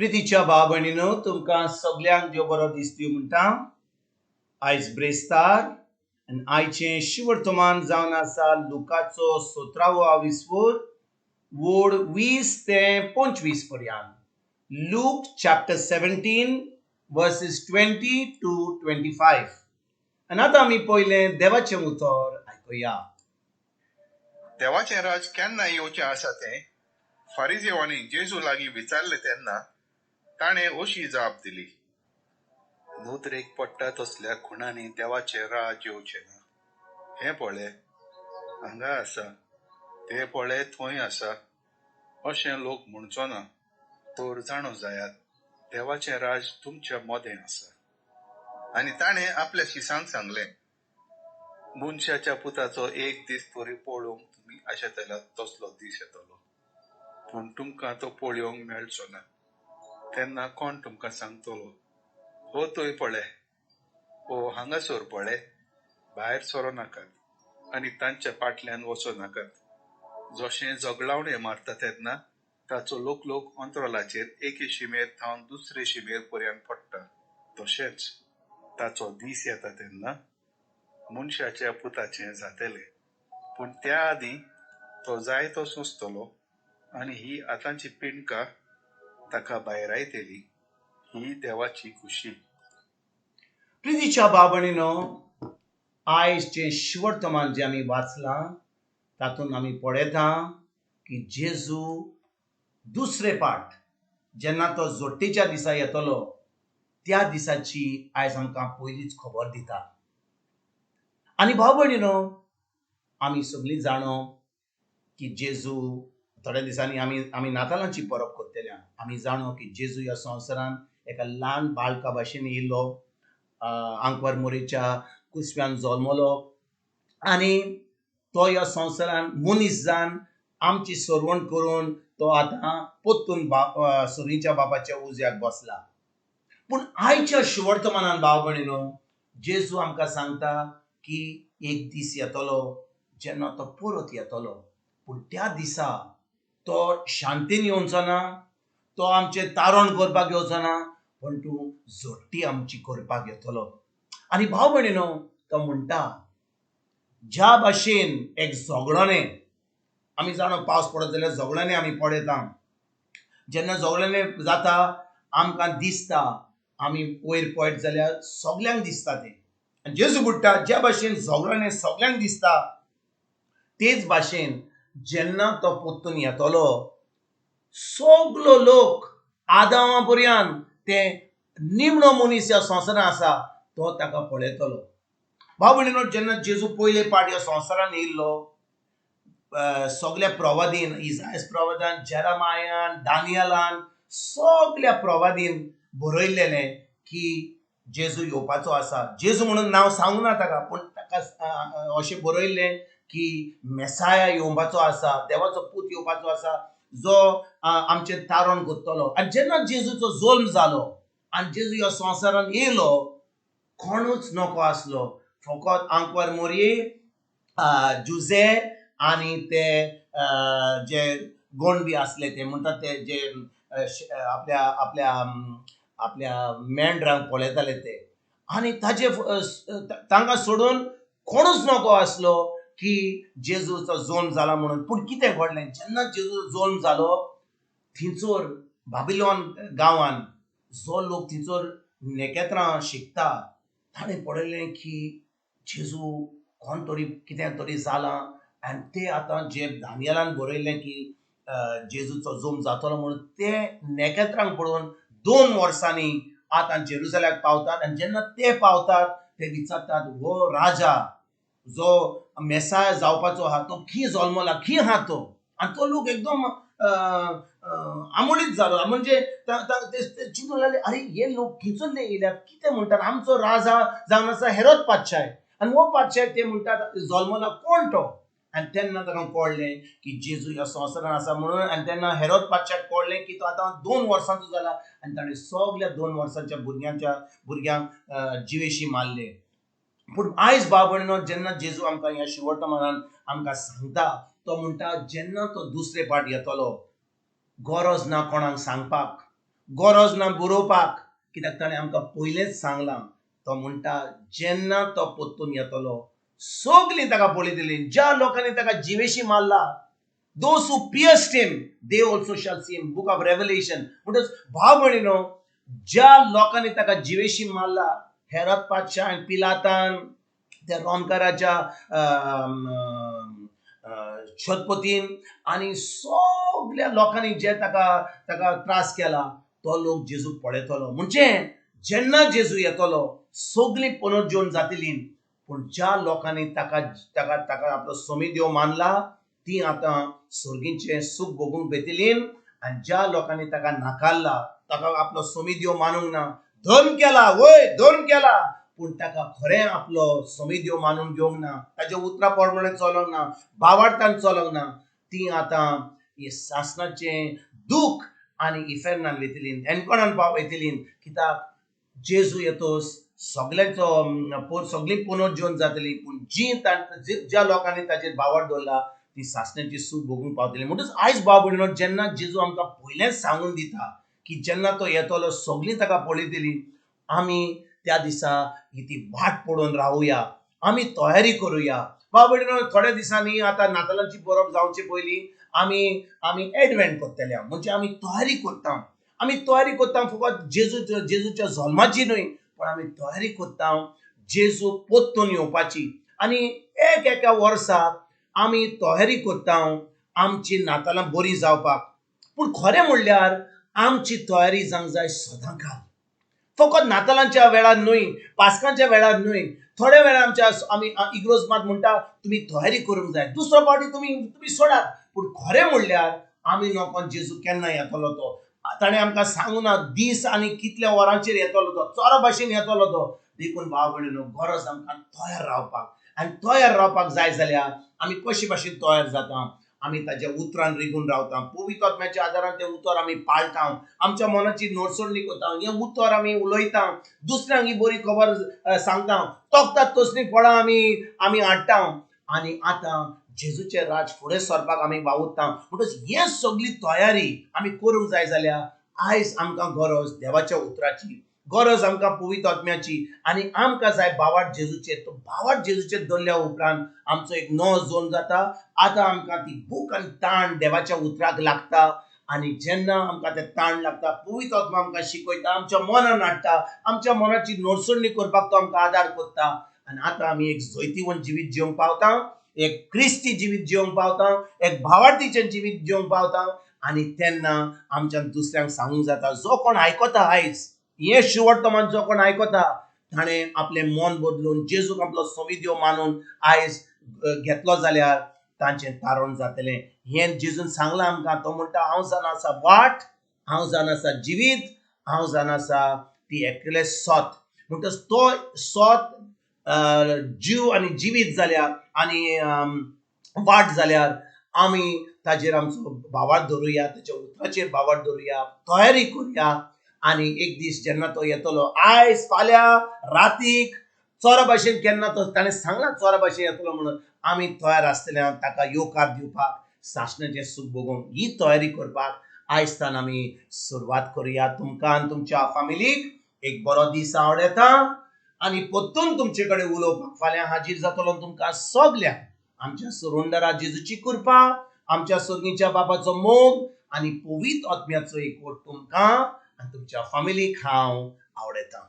प्रितीच्या भाव भयणीनो, तुमकां सगल्यांक देव बरो दीस दिवं म्हणटा. आयज ब्रेस्तार आनी आयचें शिवर्तमान जावन आसा लुकाचो सतरावो आविस्वोर, वोड 20 ते 25 पर्यंत. Luke chapter 17 verses 20 to 25. आनी आतां आमी पयलें देवाचें उतर आयकुया. देवाचें राज केन्ना येवचें आसा तें फारिजेवांनी जेजू लागीं विचारलें तेन्ना ताणें अशी जाप दिली, नदरेक पडटा तसल्या खुणांनी देवाचें राज येवचें ना. हें पळय हांगा आसा, तें पळय थंय आसा अशें लोक म्हणचो ना, तर जाणो जायात, देवाचें राज तुमच्या मदें आसा. आनी ताणें आपल्या शिसांक सांगलें, मनशाच्या पुताचो एक दीस तरी पळोवंक तुमी आशेतल्यात तसलो दीस येतलो, पूण तुमकां तो पळोवंक मेळचो ना. तेन्ना कोण तुमकां सांगतलो, हो थंय पळय, ओ हांगासर पळय, भायर सरो नाकात आनी तांच्या फाटल्यान वचो नाकात. जशें जगलावणें मारता तेन्ना ताचो लोक अंतराळाचेर एके शिमेर थावन दुसरे शिमेर पर्यंत पडटा, तशेंच ताचो दीस येता तेन्ना मनशाच्या पुताचें जातलें. पूण त्या आदीं तो जायतो सोंसतलो आनी ही आतांची पिंडका ताका भायरायतली. ही देवाची खुशी. प्रितीच्या भाव भयणीनो, आयज जें शिवर्तमान जें आमी वाचलां तातूंत आमी पळयता की जेजू दुसरे पाट जेन्ना तो जोट्टेच्या दिसा येतलो त्या दिसाची आयज आमकां पयलीच खबर दिता. आनी भाव भयणीनो, आमी सगळीं जाणो की जेजू थोड्या दिसांनी आमी नातालांची परब करतले. आमी जाणो की जेजू ह्या संवसारान एका ल्हान बाळका भाशेन येयलो, आंकवार मोरेच्या कुसव्यान जल्मलो आनी तो ह्या संवसारान मनीस जावन आमची सरवण करून तो आतां परतून सुरीच्या बापाच्या उज्याक बसला. पूण आयच्या शिवर्तमानान भाव भयणीनो, जेजू आमकां सांगता की एक दीस येतलो जेन्ना तो परत येतलो, पूण त्या दिसा तो शांतीन येवचो ना, तो आमचें तारण करपाक येवचो ना, पूण तूं झोट्टी आमची करपाक येतलो. आनी भाव भयणीनो, तो म्हणटा ज्या भाशेन एक झगडोने आमी जाणो पावस पडत जाल्यार झगड्याने आमी पळयता, जेन्ना झगड्याने जाता आमकां दिसता, आमी वयर पळयत जाल्यार सगल्यांक दिसता तें. आनी जेजू म्हणटा ज्या भाशेन झगड्याने सगल्यांक दिसता तेच भाशेन जेन्ना तो परतून येतलो सगलो लोक आदामा पर्यंत ते निमणो मनीस ह्या संवसारांत आसा तो ताका पळयतलो. भाव भयणीनो, जेन्ना जेजू पयले पाट ह्या संवसारांत येयल्लो सगल्या प्रवादीन, इजायस प्रवादान, जेरामायान, दानियलान, सगल्या प्रवादीन बरयल्लेलें की जेजू येवपाचो आसा. जेजू म्हणून नांव सांगूं ना ताका, पूण ताका अशें बरयल्लें की मेसाया येवपाचो आसा, देवाचो पूत येवपाचो आसा जो आमचें तारण करतलो. आनी जेन्ना जेजूचो जल्म जालो आनी जेजू ह्या संवसारांत येयलो, कोणूच नको आसलो, फकत आंकवार मोरये, जुजे आनी ते जे गण बी आसले ते म्हणटात ते जे आपल्या आपल्या आपल्या मेंढरांक पळयताले ते, आनी ताजे तांकां सोडून कोणूच नको आसलो की जेजूचो जल्म जाला म्हणून. पूण कितें घडलें, जेन्ना जेजूचो जल्म जालो थंयसर बाबिलोन गांवान जो लोक थंयसर नेकेत्रां शिकता ताणें पळयलें की जेजू कोण तरी कितें तरी जालां. आनी ते आतां जे दानियलान बरयल्लें की जेजूचो जल्म जातलो म्हणून ते नेकेत्रांक पळोवन 2 वर्सांनी आतां जेरुजल्याक पावतात. आनी जेन्ना ते पावतात ते विचारतात, हो राजा जो मेसाया जावपाचो आहा तो खी जल्मला, खी आहा तो? आनी तो लोक एकदम आमोळीत जालो, म्हणजे ते चिंतूंक लागले, अरे हे लोक खंयसरले येयल्यात, कितें म्हणटात, आमचो राजा जावन आसा हेरोद पातशाय आनी हो पातशाय ते म्हणटात जल्मला कोण तो? आनी तेन्ना ताका कळ्ळें की जेजू ह्या संवसारान आसा म्हणून. आनी तेन्ना हेरोद पातशाक कळ्ळें की तो आतां 2 वर्सांचो जाला आनी ताणें सगल्या 2 वर्सांच्या भुरग्यांक जिवेशी मारले. पूण आयज भाव भयणीनो, जेन्ना जेजू आमकां ह्या शिवर्तमानान आमकां सांगता, तो म्हणटा जेन्ना तो दुसरे पाट येतलो गरज ना कोणाक सांगपाक, गरज ना बरोवपाक, कित्याक ताणें आमकां पयलेंच सांगलां. तो म्हणटा जेन्ना तो परतून येतलो सगलीं ताका पळयतलीं. ज्या लोकांनी ताका जिवेशी मारला, those who pierced him, they also shall see him. Book of Revelation. म्हणटच भाव भयणीनो, ज्या लोकांनी ताका जिवेशी मारला, हेरत पातशान, पिलातान, त्या रोमकाराच्या छतपतीन आनी सगल्या लोकांनी जे ताका ताका त्रास केला, तो लोक जेजूक पळयतलो. म्हणजे जेन्ना जेजू येतलो सगलीं पुनर्जीवन जातली, पूण ज्या लोकांनी ताका ताका ताका आपलो सोमी देव मानला ती आतां सर्गीचें सूख भोगूंक वेतली, आनी ज्या लोकांनी ताका नाकारला, ताका आपलो सोमी देव मानूंक ना, धर्म केला, वय धर्म केला, पूण ताका खरें आपलो सोमी देव मानून घेवंक ना, ताच्या उतरा प्रमाणे चलोंक ना, बावार्थान चलोंक ना, ती आतां हे सासणाचें दूख आनी इफेर्नान वयतली, एनकोणान पाव वयतली. कित्याक जेजू येतोस सगल्यांचो सगळीं पुनर्जीवन जातली, पूण जी ज्या लोकांनी ताचेर बावार दवरला ती सासण्याची सूख भोगूंक पावतली. म्हणटच आयज भाव भयणीनो, जेन्ना जेजू आमकां पयलेंच सांगून दिता की जेन्ना तो येतलो सगळीं ताका पळयतली, आमी त्या दिसा ही ती वाट पळोवन रावुया, आमी तयारी करुया. भाव भयणीनो, थोड्या दिसांनी आतां नातालांची परब जावचे पयलीं आमी आमी एडवेंट करतले, म्हणजे आमी तयारी करता. आमी तयारी करता फकत जेजूच्या जल्माची न्हय, पण आमी तयारी करता जेजू परतून येवपाची. आनी एक एका वर्साक आमी तयारी करता आमची नातालां बरी जावपाक, पूण खरें म्हणल्यार आमची तयारी जावंक जाय सदां काल, फकत नातालांच्या वेळार न्हय, पास्कांच्या वेळार न्हय. थोड्या वेळार आमच्या आमी इग्रोज मात म्हणटा तुमी तयारी करूंक जाय, दुसरो फावटी तुमी तुमी सोडात, पूण खरें म्हणल्यार आमी नको जेजू केन्ना येतलो तो ताणें आमकां सांगूना दीस आनी कितल्या वरांचेर येतलो तो, चोरा भाशेन येतलो तो. देखून भाव भयणीनो, गरज आमकां तयार रावपाक, आनी तयार रावपाक जाय जाल्यार आमी कशे भाशेन तयार जाता? आमी ताच्या उतरान रिगून रावता, पवित्र आत्म्याच्या आदारान तें उतर आमी पाळटा, आमच्या मनाची नोटसणी करता, हें उतर आमी उलयता, दुसऱ्यांक ही बरी खबर सांगता, तोखतात तसलीं फळां आमी आमी हाडटा, आनी आतां जेजूचें राज फुडें सरपाक आमी वावुरता. म्हणटच हें सगली तयारी आमी करूंक जाय जाल्यार आयज आमकां गरज देवाच्या उतराची, गरज आमकां पवित्र आत्म्याची, आनी आमकां जाय बावाट जेजूचेर. तो बावाट जेजूचेर दवरल्या उपरांत आमचो एक नवो जोन जाता. आतां आमकां ती भूक आनी ताण देवाच्या उतराक लागता, आनी जेन्ना आमकां तें ताण लागता पवित्र आत्मा आमकां शिकयता, आमच्या मनान हाडटा, आमच्या मनाची नोटसणी करपाक तो आमकां आदार करता, आनी आतां आमी एक जैतिवंत जिवीत जिवंक पावता, एक क्रिस्ती जिवीत जिवंक पावता, एक भावार्थीचें जिवीत जिवंक पावता. आनी तेन्ना आमच्यान दुसऱ्यांक सांगूंक जाता, जो कोण आयकता आयज हें शिवटमान जो कोण आयकता ताणें आपलें मन बदलून जेजूक आपलो सोमी देव मानून आयज घेतलो जाल्यार तांचें तारण जातलें. हें जेजून सांगलां आमकां. तो म्हणटा हांव जाण आसा वाट, हांव जाण आसा जिवीत, हांव जाण आसा ती एकलें सोत. म्हणटच तो सोत जीव आनी जिवीत जाल्यार आनी वाट जाल्यार आमी ताजेर आमचो भावार्थ धरुया, ताच्या उतराचेर भावार्थ धरुया, तयारी करुया, आनी एक दीस जेन्ना तो येतलो, आयज फाल्यां रातीक चोरा भाशेन केन्ना तो ताणें सांगलां चोरा भाशेन येतलो म्हणून, आमी तयार आसतले ताका येवकार दिवपाक, सासणाचें सूख भोगूंक. ही तयारी करपाक आयज आमी सुरवात करुया. तुमकां आनी तुमच्या फामिलीक एक बरो दीस आवडटा, आनी परतून तुमचे कडेन उलोवपाक फाल्यां हाजीर जातलो तुमकां सगल्यांक. आमच्या सुरुंदरा जेजूची कृपा, आमच्या सोदीच्या बाबाचो मोग आनी पवित्र आत्म्याचो एकवट तुमकां आनी तुमच्या फामिलीक हांव आवडटा.